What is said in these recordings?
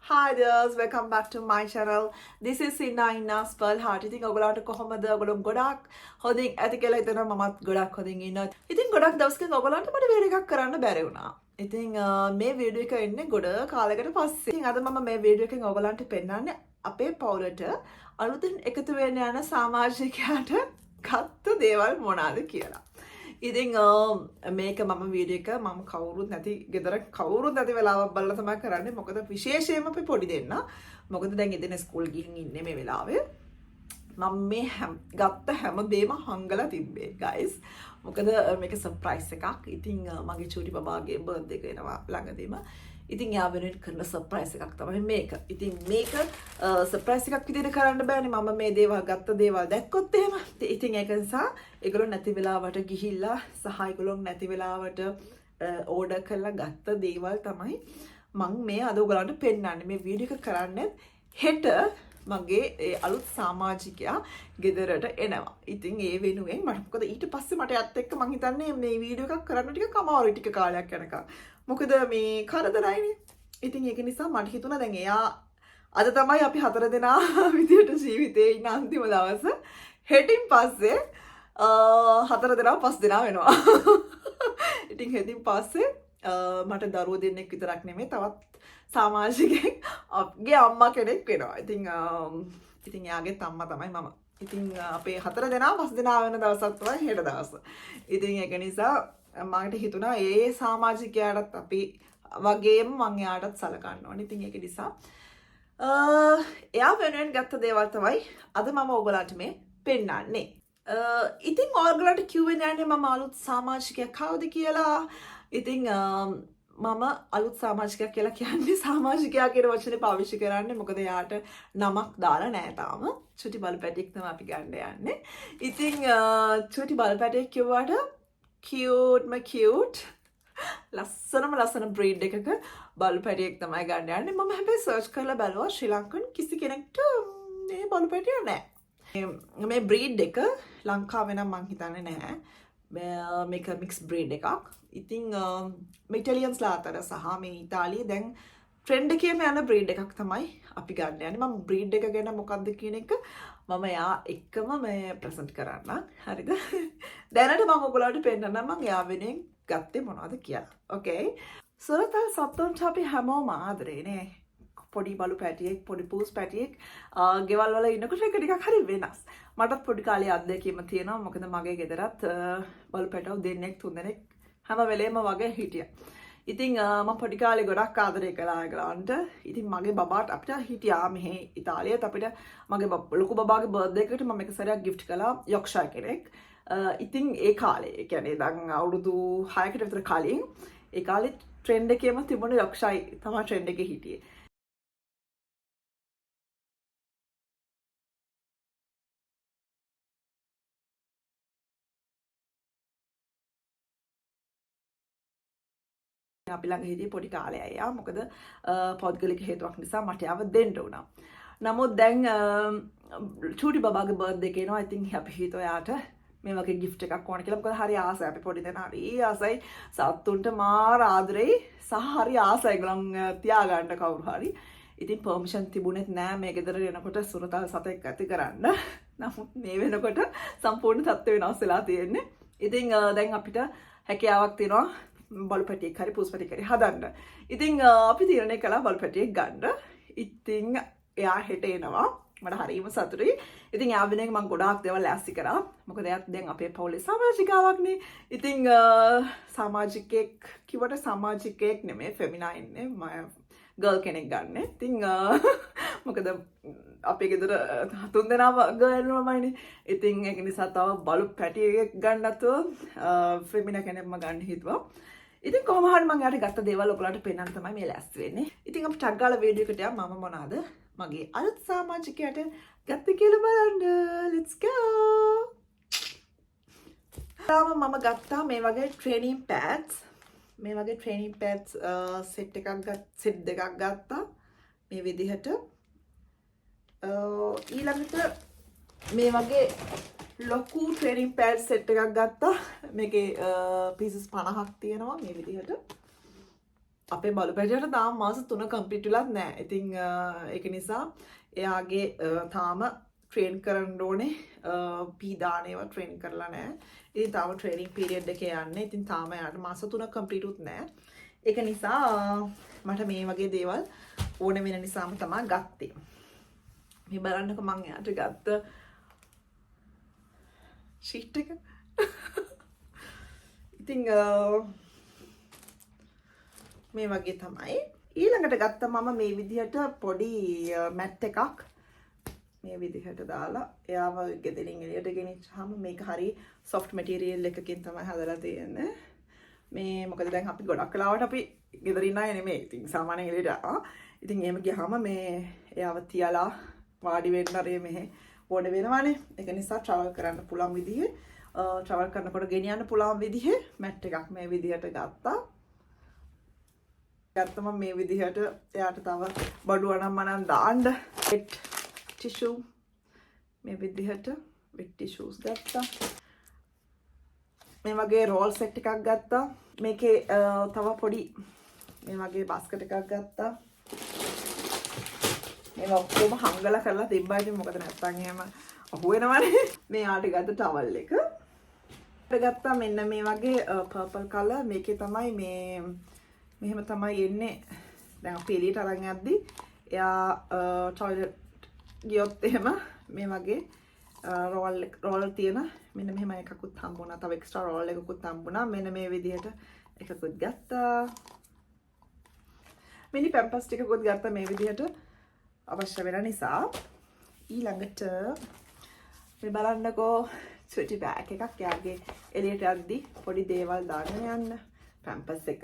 Hi dears, welcome back to my channel. This is Sinna Inna's Pearl Heart. ඉතින් ඔයගොල්ලන්ට කොහොමද? ඔයගොල්ලෝ ගොඩාක් හොඳින් ඇති කියලා හිතනවා. මමත් ගොඩක් හොඳින් ඉන්නවා. ඉතින් ගොඩක් දවසකින් ඔයගොල්ලන්ට මට වීඩියෝ එකක් කරන්න බැරි වුණා. ඉතින් මේ වීඩියෝ එක එන්නේ ගොඩ කාලයකට පස්සේ. ඉතින් අද මම මේ වීඩියෝ එකෙන් ඔයගොල්ලන්ට පෙන්නන්නේ අපේ පවුලට අලුතෙන් එකතු වෙන්න යන සමාජිකයාට ගත්ත දේවල් මොනවාද කියලා. ඉතින් මේක මම වීඩියෝ එක මම කවුරුත් නැති ගෙදර කවුරුත් නැති වෙලාවක් බලලා තමයි කරන්නේ. මොකද විශේෂයෙන්ම අපි පොඩි දෙන්න. මොකද දැන් ඉතින් ස්කූල් ගිහින් ඉන්නේ මේ වෙලාවේ. මම මේ ගත්ත හැම දෙයක්ම හංගලා තිබ්බේ ගයිස්. මොකද මේක සර්ප්‍රයිස් එකක්. ඉතින් මගේ චූටි බබාගේ බර්ත්ඩේ එක එනවා ළඟදීම. ඉතින් එයා වෙනුවෙන් කරන සර්ප්‍රයිස් එකක් තමයි මේක. ඉතින් මේක සර්ප්‍රයිස් එකක් විදිහට කරන්න බෑනේ මම මේ දේවල් ගත්ත දේවල් දැක්කොත් එහෙම. ඉතින් ඒක නිසා ඒගොල්ලෝ නැති වෙලාවට ගිහිල්ලා සහ ඒගොල්ලෝ නැති වෙලාවට ඕඩර් කරලා ගත්ත දේවල් තමයි මං මේ අද ඔයගොල්ලන්ට පෙන්නන්නේ. මේ වීඩියෝ එක කරන්නේ හෙට මගේ ඒ අලුත් සමාජිකයා ගෙදරට එනවා. ඉතින් ඒ වෙනුවෙන් මට මොකද ඊට පස්සේ මට යත් එක්ක මං හිතන්නේ මේ වීඩියෝ එකක් කරන්න ටිකක් අමාරුයි ටික කාලයක් යනකම්. මොකද මේ කරදරයිනේ. ඉතින් ඒක නිසා මට හිතුණා දැන් එයා අද තමයි අපි හතර දෙනා විදියට ජීවිතේ ඉන්න අන්තිම දවස. හෙටින් පස්සේ හතර දෙනා පස් දෙනා වෙනවා. ඉතින් හෙටින් පස්සේ මට දරුවෝ දෙන්නෙක් විතරක් නෙමෙයි තවත් සමාජිකයෙක් අපගේ අම්මා කෙනෙක් වෙනවා. ඉතින් ඉතින් එයාගේත් අම්මා තමයි මම. ඉතින් අපේ හතර දෙනා පස් දෙනා වෙන දවසක් තමයි හෙට දවස. ඉතින් ඒක නිසා මට හිතුණා ඒ සමාජිකයාටත් අපි වගේම මං එයාටත් සලකන්න ඕනේ. ඉතින් ඒක නිසා එයා වෙනුවෙන් ගත්ත දේවල් තමයි අද මම ඕගොල්ලන්ට මේ පෙන්නන්නේ. ඉතින් ඕගොල්ලන්ට කිව්වේ නෑනේ මම අලුත් සමාජිකයා කවුද කියලා. ඉතින් මම අලුත් සමාජිකයා කියලා කියන්නේ සමාජිකයා කියන වචනේ පාවිච්චි කරන්නේ මොකද එයාට නමක් දාලා නෑ තාම. චුටි බලු පැටියෙක් තමයි අපි ගන්න යන්නේ. ඉතින් චුටි බලු පැටියෙක් කිව්වට කියුට්ම කියුට් ලස්සනම ලස්සන බ්‍රීඩ් එකක බලු පැටියෙක් තමයි ගන්න යන්නේ. මම හැබැයි සර්ච් කරලා බැලුවා ශ්‍රී ලංකන් කිසි කෙනෙක්ට මේ බලු පැටිය නෑ. මේ බ්‍රීඩ් එක ලංකාවේ නම් මං හිතන්නේ නෑ. මේක මික්ස් බ්‍රීඩ් එකක්. ඉතින් මේ ඉටලියන්ස්ලා අතර සහ මේ ඉතාලියේ දැන් ට්‍රෙන්ඩ් එකේම යන බ්‍රීඩ් එකක් තමයි අපි ගන්න යන්නේ. මම බ්‍රීඩ් එක ගැන මොකද්ද කියන එක මම එයා එක්කම මේ ප්‍රසන්ට් කරන්නම්. හරිද? දැනට මම ඔයගොල්ලන්ට පෙන්නන්නම් මං එයා වෙනුවෙන් ගත්තේ මොනවද කියලා. ඕකේ. සුරතල් සත්තුන්ට අපි හැමෝම ආදරේ නේ. පොඩි බලු පැටියෙක්, පොඩි පූස් පැටියෙක් ගෙවල් වල ඉන්නකොට ඒක ටිකක් හරි වෙනස්. මටත් පොඩි කාලේ අත්දැකීම තියෙනවා. මොකද මගේ ගෙදරත් බලු පැටව් දෙන්නෙක් තුන්දෙනෙක් හැම වෙලේම වගේ හිටියා. ඉතින් මම පොඩි කාලේ ගොඩක් ආදරය කළා ඒගොල්ලන්ට. ඉතින් මගේ බබාට අපිට හිටියා මෙහි ඉතාලියේත් අපිට මගේ ලොකු බබාගේ බර්ත්ඩේ එකට මම එක සැරයක් ගිෆ්ට් කළා යොක්ෂා කෙනෙක්. ඉතින් ඒ කාලේ, ඒ කියන්නේ දැන් අවුරුදු 6කට විතර කලින් ඒ කාලේ ට්‍රෙන්ඩ් එකේම තිබුණ යොක්ෂයි තමයි ට්‍රෙන්ඩ් එකේ හිටියේ. අපි ළඟ හිටියේ පොඩි කාලේ අයියා. මොකද පෞද්ගලික හේතුවක් නිසා මට යාව දෙන්න වුණා. නමුත් දැන් චූටි බබාගේ බර්ත්ඩේ එක එනවා. ඉතින් අපි හිතුවා එයාට මේ වගේ ගිෆ්ට් එකක් ඕන කියලා. මොකද හරි ආසයි. අපි පොඩි දෙනා හරි ආසයි. සත්තුන්ට මාර ආදරෙයි සහ හරි ආසයි ඒගොල්ලන් තියාගන්න කවුරු හරි. ඉතින් පර්මිෂන් තිබුණෙත් නෑ මේ ගෙදර එනකොට සුරතල් සතෙක් ඇති කරන්න. නමුත් මේ වෙනකොට සම්පූර්ණ තත්ත්වය වෙනස් වෙලා තියෙන්නේ. ඉතින් දැන් අපිට හැකියාවක් තියෙනවා බලු පැටියෙක් හරි පූස් පැටියෙක් හරි හදන්න. ඉතින් අපි තීරණය කළා බලු පැටියෙක් ගන්න. ඉතින් එයා හෙට එනවා. මට හරිම සතුටුයි. ඉතින් එයා වෙනුවෙන් මං ගොඩාක් දේවල් ලෑස්ති කරා. මොකද එයාත් දැන් අපේ පවුලේ සමාජිකාවක්නේ. ඉතින් සමාජිකයෙක් කිව්වට සමාජිකයෙක් නෙමෙයි, ෆෙමිනා ඉන්නේ. මම ගර්ල් කෙනෙක් ගන්න. ඉතින් මොකද අපේ ගෙදර තුන් දෙනාම ගර්ල් ළමයිනේ. ඉතින් ඒක නිසා තව බලු පැටියෙක් ගන්න නැතුව ෆෙමිනා කෙනෙක්ම ගන්න හිතුවා. ඉතින් කොහොම හරි මං එයාට ගත්ත දේවල් ඔයගොල්ලන්ට පෙන්නන්න තමයි මේ ලෑස්ති වෙන්නේ. ඉතින් අපි ටක් ගාලා වීඩියෝ එකට යමු. මම මොනවාද මගේ අලුත් සමාජිකයාට ගත්තේ කියලා බලන්න. Let's go. තාම මම ගත්තා මේ වගේ ට්‍රේනින් පැඩ්ස්. මේ වගේ ට්‍රේනින් පැඩ්ස් සෙට් එකක් සෙට් දෙකක් ගත්තා මේ විදිහට. ඊළඟට මේ වගේ ලොකු ට්‍රේනින් පැඩ් සෙට් එකක් ගත්තා. මේකේ පීසස් 50ක් තියෙනවා මේ විදිහට. අපේ බලු පැටියට තාම මාස 3 කම්ප්ලීට් වෙලත් නෑ. ඉතින් ඒක නිසා එයාගේ තාම ට්‍රේන් කරන්න ඕනේ. පී දාන ඒවා ට්‍රේන් කරලා නෑ. ඉතින් තාම ට්‍රේනින් පීරියඩ් එකේ යන්නේ. ඉතින් තාම එයාට මාස 3 කම්ප්ලීට් උත් නෑ. ඒක නිසා මට මේ වගේ දේවල් ඕන වෙන නිසාම තමයි ගත්තේ. මේ බලන්නකෝ මං එයාට ගත්ත ෂීට් එක. ඉතින් මේ වගේ තමයි. ඊළඟට ගත්ත මම මේ විදිහට පොඩි මැට් එකක් මේ විදිහට දාලා එයාව ගෙදරින් එළියට ගෙනිච්චාම මේක හරි සොෆ්ට් මැටීරියල් එකකින් තමයි හදලා තියෙන්නේ. මේ මොකද දැන් අපි ගොඩක් වෙලාවට අපි ගෙදර ඉන්න අය නෙමෙයි. ඉතින් සාමාන්‍යයෙන් එළියට ආ. ඉතින් එහෙම ගියාම මේ එයාව තියලා වාඩි වෙන්න අර මෙහෙ ඕන වෙනවනේ. ඒක නිසා ට්‍රැවල් කරන්න පුළුවන් විදිහේ, ට්‍රැවල් කරනකොට ගෙනියන්න පුළුවන් විදිහේ මැට් එකක් මේ විදිහට ගත්තා. ගත්තම මේ විදිහට එයාට තව බඩු අනම් මනම් දාන්න වෙට් ටිෂු මේ විදිහට වෙට් ටිෂුස් ගත්තා. මේ වගේ රෝල් සෙට් එකක් ගත්තා. මේකේ තව පොඩි මේ වගේ බාස්කට් එකක් ගත්තා. මේවා ඔක්කොම හංගලා කරලා තිබ්බා. ඉතින් මොකද නැත්තම් එහෙම අහුවෙනවනේ. මේ ආට ගත්ත ටවල් එක. ගත්තා මෙන්න මේ වගේ පර්පල් කලර්. මේකේ තමයි මේ මෙහෙම තමයි එන්නේ. දැන් අපි එළියට අරන් යද්දි එයා ටොයිලට් ගියොත් එහෙම මේ වගේ රෝල් තියෙන මෙන්න මෙහෙම එකකුත් හම්බුණා. තව එක්ස්ට්‍රා රෝල් එකකුත් හම්බුණා. මෙන්න මේ විදිහට එකකුත් ගත්තා. මිනි පැම්පස් ටිකකුත් ගත්තා මේ විදිහට අවශ්‍ය වෙන නිසා. ඊළඟට මේ බලන්නකෝ චුටි බෑග් එකක්. එයාගේ එළියට යද්දි පොඩි දේවල් දාගෙන යන්න. පැම්පස් එක,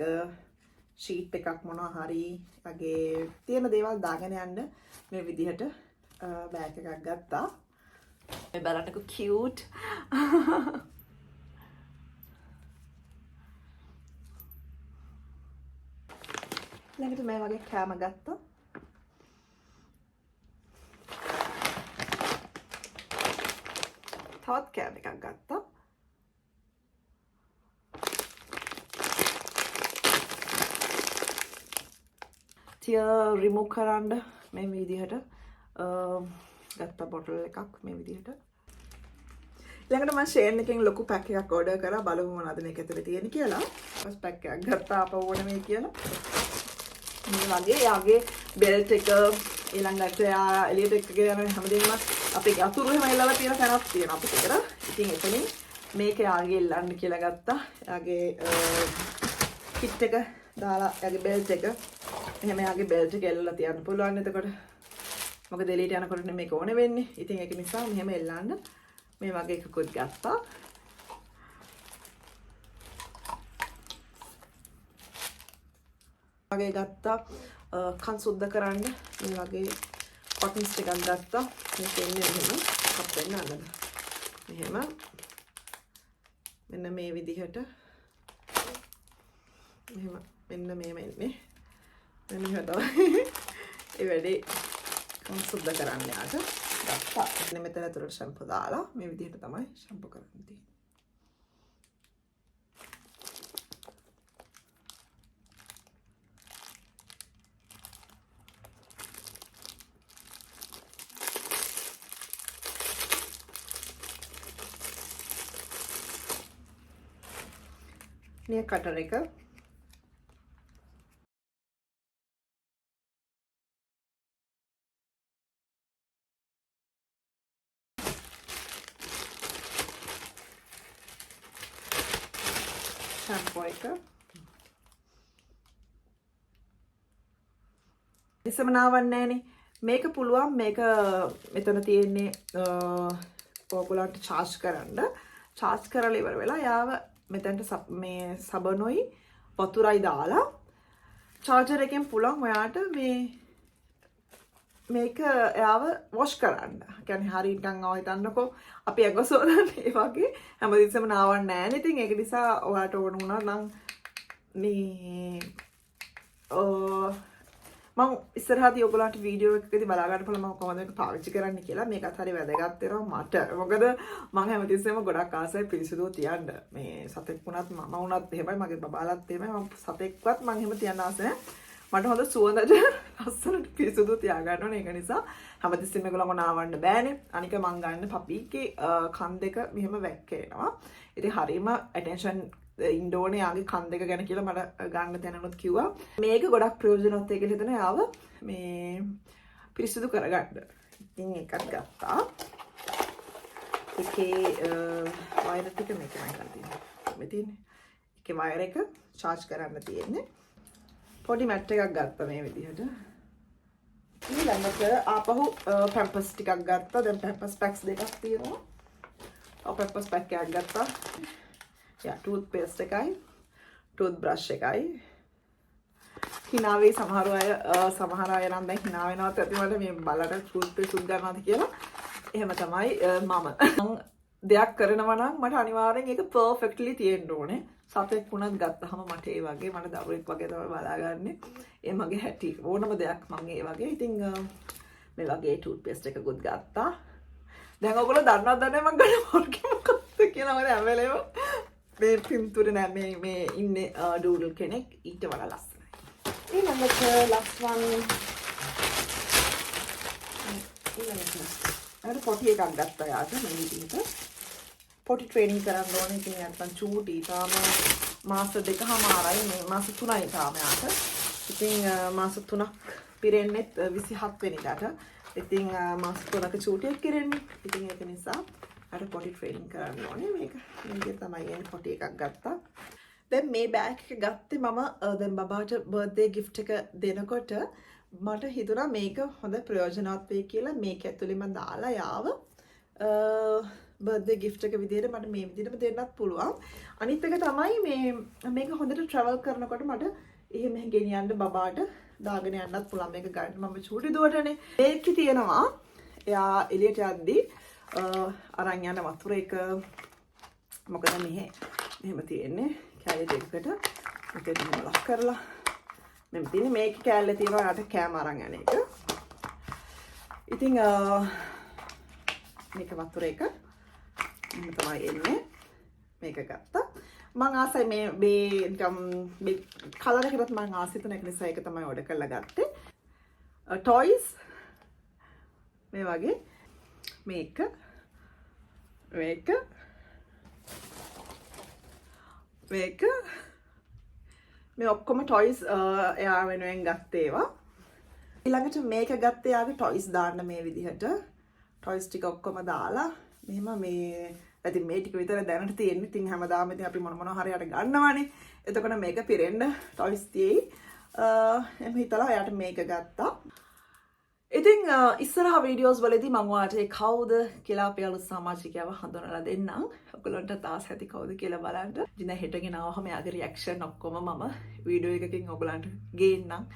ෂීට් එකක් මොනවා හරි වගේ තියෙන දේවල් දාගෙන යන්න මේ විදිහට බෑග් එකක් ගත්තා. මේ බලන්නකෝ කියුට්. ළඟට මේ වගේ කෑම ගත්තා. තවත් කෑම එකක් ගත්තා. ටියර් රිමූව් කරන්න මේ විදිහට ගත්ත බොටල් එකක් මේ විදිහට. ඊළඟට මම ෂේන් එකෙන් ලොකු පැක් එකක් ඕඩර් කරා. බලමු මොනවද මේක ඇතුලේ තියෙන්නේ කියලා. ෆස්ට් පැක් එකක් ගත්තා ආපහු ඕන මේ කියලා. මේ වගේ එයාගේ බෙල්ට් එක, ඊළඟට එයා එළියට එක්කගෙන යන හැමදේම අපේ අතුරු එහෙම එල්ලලා තියෙන තැනක් තියෙනවා අපිට විතර. ඉතින් එතනින් මේක එයාගේ එල්ලන්න කියලා ගත්තා. එයාගේ කිට් එක දාලා එයාගේ බෙල්ට් එක එහෙම එයාගේ බෙල්ට් එක එල්ලලා තියන්න පුළුවන් එතකොට. මොකද එළියට යනකොට නේ මේක ඕනේ වෙන්නේ. ඉතින් ඒක නිසා මෙහෙම එල්ලන්න මේ වගේ එකකුත් ගත්තා. වගේ ගත්තා. කන් සුද්ධ කරන්න මේ වගේ කොටන්ස් ටිකක් ගත්තා. මේක එන්නේ මෙහෙම කප් වෙන්න අල්ලන. මෙහෙම මෙන්න මේ විදිහට මෙහෙම මෙන්න මෙහෙම එන්නේ. මෙන්න මෙහෙම තමයි ඒ වැඩේ කන් සුද්ධ කරන්න යාට ගත්තා. මෙන්න මෙතන ඇතුළට ෂැම්පූ දාලා මේ විදිහට තමයි ෂැම්පූ කරන්න තියෙන්නේ. නිය කටර් එක. ෂැම්පූ එක. ඉස්සම නාවන්නේ නෑනේ. මේක පුළුවන් මේක මෙතන තියෙන්නේ ඔයගොල්ලන්ට චාර්ජ් කරන්න. චාර්ජ් කරලා ඉවර වෙලා යාව මෙතනට මේ සබනොයි වතුරයි දාලා චාර්ජර් එකෙන් පුළුවන් ඔයාට මේක එයාව වොෂ් කරන්න. ඒ කියන්නේ හරි නිකන් ආව හිතන්නකෝ අපි ඇඟ සෝදන්නේ ඒ වගේ හැමතිස්සෙම නාවන්නේ නෑනේ. ඉතින් ඒක නිසා ඔයාට ඕන වුණා නම් මේ මං ඉස්සරහදී ඔයගොල්ලන්ට වීඩියෝ එකකදී බලා ගන්න පුළුවන් මම කොහොමද මේක පාවිච්චි කරන්න කියලා. මේකත් හරි වැදගත් වෙනවා මට. මොකද මං හැමතිස්සෙම ගොඩක් ආසයි පිරිසිදුව තියන්න. මේ සතෙක් වුණත් මම වුණත් එහෙමයි, මගේ බබාලත් එහෙමයි. මං සතෙක්වත් මං එහෙම තියන්න ආස නෑ. මට හොඳ සුවඳට ලස්සනට පිරිසිදුව තියාගන්න ඕනේ. ඒක නිසා හැමතිස්සෙම ඒගොල්ලන්ව නාවන්න බෑනේ. අනික මං ගන්න පපීගේ කන් දෙක මෙහෙම වැක්කේනවා. ඉතින් හරීම ඇටෙන්ෂන් ඉන්න ඕනේ යාගේ කන් දෙක ගැන කියලා මට ගන්න තැනනොත් කිව්වා. මේක ගොඩක් ප්‍රයෝජනවත් වෙයි කියලා හිතන යාව මේ පිරිසිදු කරගන්න. ඉතින් ඒකත් ගත්තා. ඒකේ වයර් ටික මේක මම ගන්න තියෙනවා. මේ තියෙන්නේ. ඒකේ වයර් එක චාර්ජ් කරන්න තියෙන්නේ. පොඩි මැට් එකක් ගත්තා මේ විදිහට. ඊළඟට ආපහු පැම්පස් ටිකක් ගත්තා. දැන් පැම්පස් පැක්ස් දෙකක් තියෙනවා. ඔව්, පැම්පස් පැක් එකක් ගත්තා. යා, ටූත් පේස්ට් එකයි ටූත් බ්‍රෂ් එකයි. හිනා වෙයි සමහර අය, සමහර අය නම් දැන් හිනා වෙනවත් ඇති මට මේ බලට ටූත් පේස්ට් උත් ගන්නවද කියලා. එහෙම තමයි මම. මං දෙයක් කරනවා නම් මට අනිවාර්යෙන් ඒක පර්ෆෙක්ට්ලි තියෙන්න ඕනේ. සතෙක් වුණත් ගත්තහම මට ඒ වගේ, මට දරුවෙක් වගේ තමයි බලාගන්නේ. ඒ මගේ හැටි. ඕනම දෙයක් මං ඒ වගේ. ඉතින් මේ වගේ ටූත් පේස්ට් එකකුත් ගත්තා. දැන් ඔයගොල්ලෝ දන්නවද දන්නේ මං ගන්න වර්ගෙ මොකක්ද කියලා. මම හැම වෙලේම මේ පින්තූරේ නෑ, මේ මේ ඉන්නේ ඩූඩල් කෙනෙක්, ඊට වඩා ලස්සනයි. ඊළඟට last one, ඊළඟට අර පොටි එකක් ගත්තා යාට මේ විදිහට. පොටි ට්‍රේනින් කරන්න ඕනේ. ඉතින් නැත්තම් චූටි තාම, මාස 2.5යි, මේ මාස 3යි තාම යාට. ඉතින් මාස 3ක් පිරෙන්නෙත් 27 වෙනිදාට. ඉතින් මාස 3ක චූටියක් කෙරෙන්නේ. ඉතින් ඒක නිසා අර පොටි ට්‍රේනින් කරන්න ඕනේ. මේක මේ විදිහට තමයි එන්නේ. පොටි එකක් ගත්තා. දැන් මේ බෑග් එක ගත්තේ මම දැන් බබාට බර්ත්ඩේ ගිෆ්ට් එක දෙනකොට මට හිතුණා මේක හොඳ ප්‍රයෝජනවත් වෙයි කියලා. මේක ඇතුළෙම දාලා යාව බර්ත්ඩේ ගිෆ්ට් එක විදිහට මට මේ විදිහටම දෙන්නත් පුළුවන්. අනිත් එක තමයි මේ මේක හොඳට ට්‍රැවල් කරනකොට මට එහෙම ගෙනියන්න බබාට දාගෙන යන්නත් පුළුවන්. මේක ගන්න මම චූටි දුවටනේ. මේකේ තියෙනවා එයා එළියට යද්දි අරන් යන වතුර එක. මොකද මෙහෙ මෙහෙම තියෙන්නේ කෑලි දෙකකට මේක එහෙම ලොක් කරලා මෙහෙම තියෙන්නේ. මේකේ කෑල්ල තියෙනවා එයාට කෑම අරන් යන එක. ඉතින් මේක වතුර එක එහෙම තමයි එන්නේ. මේක ගත්තා. මං ආසයි මේ මේ නිකම් මේ කලර් එකටත් මං ආසයි තුන. ඒක නිසා ඒක තමයි ඕඩර් කරලා ගත්තේ. ටොයිස් මේ වගේ මේක මේක මේක මේ ඔක්කොම ටොයිස් එයා වෙනුවෙන් ගත්ත ඒවා. ඊළඟට මේක ගත්තේ එයාගේ ටොයිස් දාන්න. මේ විදිහට ටොයිස් ටික ඔක්කොම දාලා මෙහෙම මේ. ඉතින් මේ ටික විතර දැනට තියෙන්නේ. ඉතින් හැමදාම ඉතින් අපි මොන මොන හරි යට ගන්නවනේ. එතකොට මේක පිරෙන්න ටොයිස් තියෙයි. එහෙම හිතලා එයාට මේක ගත්තා. ඉතින් ඉස්සරහ වීඩියෝස් වලදී මං ඔයාලට ඒ කවුද කියලා අපේ අලුත් සමාජිකයව හඳුනලා දෙන්නම්. ඔයගොල්ලන්ට තාස් ඇති කවුද කියලා බලන්න. ඉතින් දැන් හෙටගෙන ආවහම එයාගේ රියැක්ෂන් ඔක්කොම මම වීඩියෝ එකකින් ඔයගොල්ලන්ට ගේන්නම්.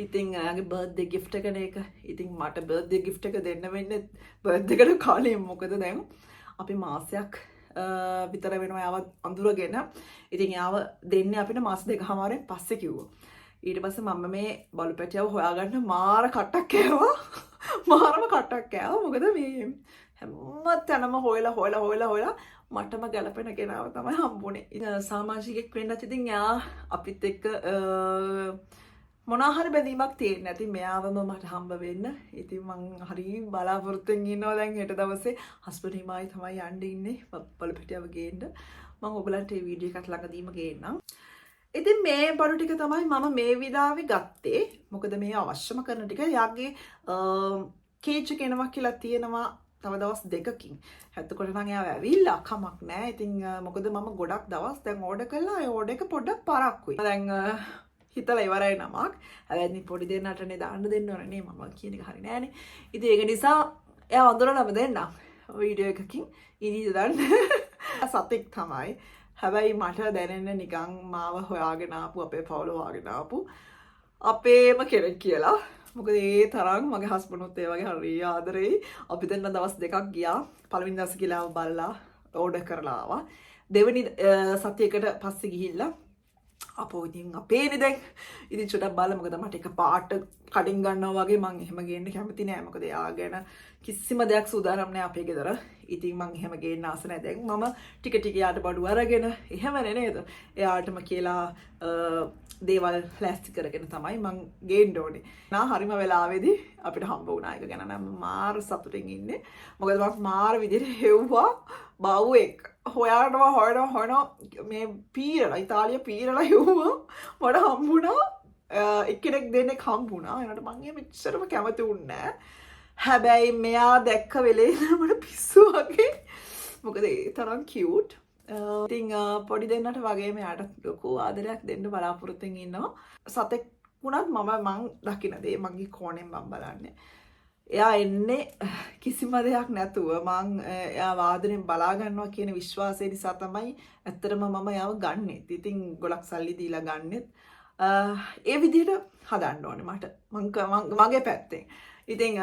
ඉතින් එයාගේ බර්ත්ඩේ ගිෆ්ට් එකනේ ඒක. ඉතින් මට බර්ත්ඩේ ගිෆ්ට් එක දෙන්න වෙන්නේ බර්ත්ඩේ එකට කලින්. මොකද දැන් අපි මාසයක් විතර වෙනවා එයාව අඳුරගෙන. ඉතින් එයාව දෙන්නේ අපිට මාස 2.5න් පස්සේ කිව්වා. ඊට පස්සේ මම මේ බලු පැටියව හොයාගන්න මාර කට්ටක් කෑවා. මාරම කට්ටක් කෑවා. මොකද මේ හැම තැනම හොයලා හොයලා හොයලා හොයලා මටම ගැලපෙන කෙනාව තමයි හම්බුනේ. ඉතින් සමාජිකෙක් වෙන්නත් ඉතින් එයා අපිත් එක්ක මොනවා හරි බැඳීමක් තියෙන්න ඇති මෙයාවම මට හම්බ වෙන්න. ඉතින් මං හරි බලාපොරොත්තුවෙන් ඉන්නවා දැන් හෙට දවසේ හස්බන්ඩ් හිමායි තමයි යන්න ඉන්නේ බලු පැටියව ගේන්න. මං ඔයගලන්ට මේ වීඩියෝ එකත් ළඟදීම ගේන්නම්. ඉතින් මේ බඩු ටික තමයි මම මේ විලාවේ ගත්තේ. මොකද මේ අවශ්‍යම කරන ටික. යාගේ කේජ් එක එනවා කියලා තියෙනවා තව දවස් 2කින්. එතකොට නම් එයාව ඇවිල්ලා කමක් නෑ. ඉතින් මොකද මම ගොඩක් දවස් දැන් ඕඩර් කළා. ඒ ඕඩර් එක පොඩ්ඩක් පරක්කුයි. දැන් හිතලා ඉවරයි නමක්. හැබැයි ඉතින් පොඩි දෙන්නටනේ දාන්න දෙන්න ඕනේ නේ. මම කියන එක හරි නෑනේ. ඉතින් ඒක නිසා එයා අඳුරලම දෙන්නම්. වීඩියෝ එකකින් ඉනිද දන්න සතෙක් තමයි. හැබැයි මට දැනෙන්නේ නිකන් මාව හොයාගෙන ආපු, අපේ පවුල හොයාගෙන ආපු අපේම කෙනෙක් කියලා. මොකද ඒ තරම් මගේ හස්බන්ඩ්ුත් ඒ වගේ හරි ආදරෙයි. අපි දෙන්න දවස් 2ක් ගියා. පළවෙනි දවසේ ගිහලා බලලා ඕඩර් කරලා ආවා. දෙවෙනි සතියකට පස්සේ ගිහිල්ලා අපෝ ඉතින් අපේනේ දැන්. ඉතින් චුට්ටක් බලමු, මොකද මට එක පාට කඩින් ගන්නවා වගේ මං එහෙම ගේන්න කැමති නෑ. මොකද එයා ගැන කිසිම දෙයක් සූදානම් නෑ අපේ ගෙදර. ඉතින් මං එහෙම ගේන්න ආස නෑ. දැන් මම ටික ටික එයාට බඩු අරගෙන එහෙමනේ නේද? එයාටම කියලා දේවල් ලෑස්ති කරගෙන තමයි මං ගේන්න ඕනේ. නා හරිම වෙලාවේදී අපිට හම්බ වුණා. ඒක ගැන නම් මාර සතුටින් ඉන්නේ. මොකද මං මාර විදිහට හෙව්වා බව්වෙක්. හොයනවා හොයනවා හොයනවා, මේ පීරලා, ඉතාලිය පීරලා හෙව්වා. මට හම්බුණා එක්කෙනෙක් දෙන්නෙක් හම්බුණා. ඒනට මං එහෙම එච්චරම කැමති වුණේ නෑ. හැබැයි මෙයා දැක්ක වෙලේ මට පිස්සු වගේ. මොකද ඒ තරම් කියුට්. ඉතින් පොඩි දෙන්නට වගේ මෙයාට ලොකු ආදරයක් දෙන්න බලාපොරොත්තුවෙන් ඉන්නවා. සතෙක් වුණත් මම මං දකින දේ මගේ කෝණයෙන් මං බලන්නේ. එයා එන්නේ කිසිම දෙයක් නැතුව මං එයා ආදරෙන් බලා ගන්නවා කියන විශ්වාසය නිසා තමයි ඇත්තටම මම එයාව ගන්නෙත්. ඉතින් ගොඩක් සල්ලි දීලා ගන්නෙත්. ඒ විදිහට හදන්න ඕනේ මට. මගේ පැත්තෙන්. ඉතින්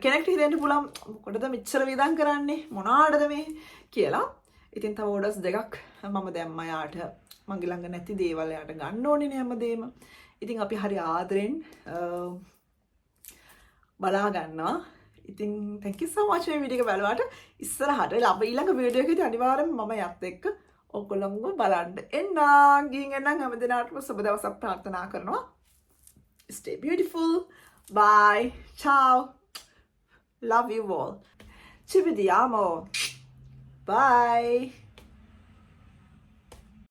කෙනෙක්ට හිතෙන්න පුළුවන් මොකටද මෙච්චර වියදම් කරන්නේ, මොනාටද මේ කියලා. ඉතින් තව ඕඩර්ස් දෙකක් මම දැම්මා යාට. මගේ ළඟ නැති දේවල් එයාට ගන්න ඕනේ නේ හැමදේම. ඉතින් අපි හරි ආදරෙන් බලා ගන්නවා. ඉතින් thank you so much මේ වීඩියෝ එක බලුවාට. ඉස්සරහට ඊළඟ වීඩියෝ එකේදී අනිවාර්යෙන්ම මම යත් එක්ක ඔයගොල්ලන්ව බලන්න එන්නම්. ගිහින් එන්නම්. හැම දිනකටම සුබ දවසක් ප්‍රාර්ථනා කරනවා. Stay beautiful. Bye. Ciao. Love you all. Ci vediamo. Bye.